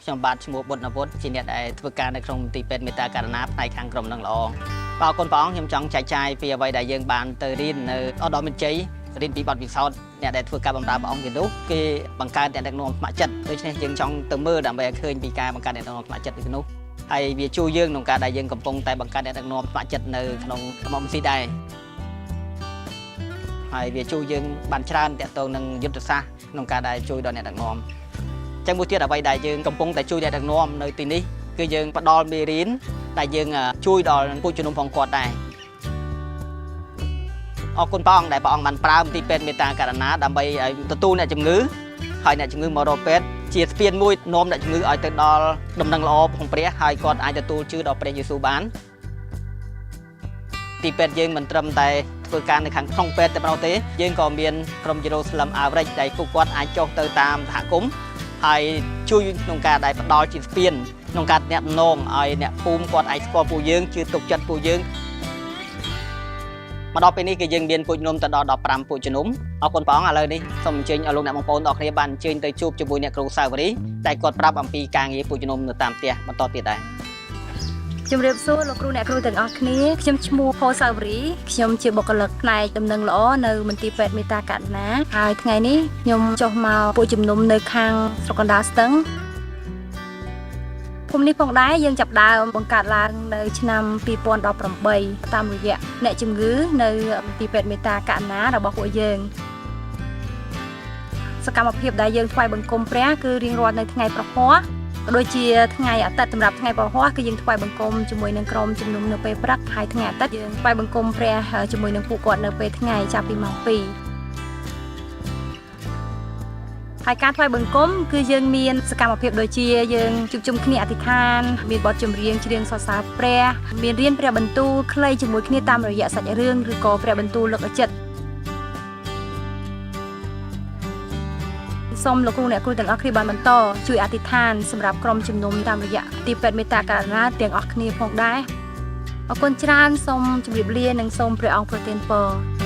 ខ្ញុំបាទឈ្មោះបុត្រនវុធជាអ្នកដែលធ្វើការនៅក្នុងមន្ទីរពេទ្យមេត្តាករណាផ្នែកខាងក្រុមនឹងល្អបាទអរគុណព្រះអង្គខ្ញុំចង់ចែកចាយពីអ្វីដែលយើងបានទៅរៀននៅឧត្តរមានជ័យរៀនពីបទពិសោធន៍អ្នកដែលធ្វើការបម្រើព្រះអង្គគេនោះគេបង្កើតអ្នកដឹកនាំស្ម័គ្រចិត្តដូច្នេះយើងចង់ទៅមើលដើម្បីឲ្យឃើញពីការបង្កើតអ្នកដឹកនាំស្ម័គ្រចិត្តនេះនោះហើយវាជួយយើងក្នុងការដែលយើងកំពុងតែបង្កើតអ្នកដឹកនាំស្ម័គ្រចិត្តនៅក្នុងមន្ទីរដែរហើយវាជួយយើងបានច្រើនតាក់ទងនឹងយុទ្ធសាស្ត្រក្នុងការដែលជួយដល់អ្នកដឹកនាំ ចឹងមួយទៀតអ្វីដែលយើងកំពុងតែជួយអ្នកដឹកនាំនៅទីនេះគឺយើងផ្ដល់មេរៀនដែលយើងជួយដល់ពួកជំនុំផងគាត់ដែរអរគុណព្រះអង្គដែលព្រះអង្គបានប្រើមន្ទីរពេទ្យមេត្តាករណាដើម្បីឲ្យទទួលអ្នកជំងឺហើយអ្នកជំងឺមករកពេទ្យជាស្ពានមួយនាំអ្នកជំងឺឲ្យទៅដល់ដំណឹងល្អផងព្រះហើយគាត់អាចទទួលជឿដល់ព្រះយេស៊ូវបានទីពេទ្យយើងមិនត្រឹមតែធ្វើការនៅខាងក្នុងពេទ្យតែប៉ុណ្ណោះទេយើងក៏មានក្រុម Jerusalem Outreach ដែលពួកគាត់អាចចុះទៅតាមសហគមន៍ ហើយជួយក្នុងការដែលផ្ដល់ជាស្ពានក្នុងការអ្នកតំណងឲ្យអ្នកភូមិគាត់អាចស្គាល់ពួកយើងជឿទុកចិត្តពួកយើងមកដល់ពេលនេះគឺយើងមានពូជនុំទៅដល់15ពូជនុំអរគុណព្រះអង្គឥឡូវនេះសូមអញ្ជើញឲ្យលោកអ្នកបងប្អូនទាំងអស់គ្នាបានអញ្ជើញទៅជួបជាមួយអ្នកគ្រូសាវរីដែលគាត់ប្រាប់អំពីការងារពូជនុំនៅតាមផ្ទះបន្តទៀតដែរ។ ជំរាបសួរលោកគ្រូអ្នកគ្រូទាំងអស់គ្នាខ្ញុំឈ្មោះផូសាវរីខ្ញុំជាបុគ្គលិកផ្នែកដំណឹងល្អនៅមន្ទីរពេទ្យមេត្តាករុណាហើយថ្ងៃនេះខ្ញុំចុះមកពួកជំនុំនៅខាងស្រុកកណ្ដាលស្ទឹងភូមិនេះផងដែរយើងចាប់ដើមបង្កើតឡើងនៅឆ្នាំ2018តាមរយៈអ្នកជំងឺនៅមន្ទីរពេទ្យមេត្តាករុណារបស់ពួកយើងសកម្មភាពដែលយើងថ្វាយបង្គំព្រះគឺរៀងរាល់នៅថ្ងៃព្រហស្បតិ៍ ក៏ដូចជាថ្ងៃអាទិត្យសម្រាប់ថ្ងៃព្រហស្បតិ៍គឺយើងថ្វាយបង្គំជាមួយនឹងក្រុមជំនុំនៅពេលព្រឹកហើយថ្ងៃអាទិត្យយើងថ្វាយបង្គំព្រះជាមួយនឹងពួកគាត់នៅពេលថ្ងៃចាប់ពីម៉ោង2ហើយការថ្វាយបង្គំគឺយើងមានសកម្មភាពដូចជាយើងជួបជុំគ្នាអធិដ្ឋានមានបទចម្រៀងច្រៀងសរសើរព្រះមានរៀនព្រះបន្ទូលខ្លីជាមួយគ្នាតាមរយៈសាច់រឿងឬក៏ព្រះបន្ទូលលើកទឹកចិត្តសូមលោកគ្រូអ្នកគ្រូទាំងអស់គ្នាបានបន្តជួយអធិដ្ឋានសម្រាប់ក្រុមជំនុំតាមរយៈទីពេទ្យមេត្តាករុណាទាំងអស់គ្នាផងដែរអរគុណច្រើនសូមជម្រាបលានិងសូមព្រះអង្គប្រទានពរ។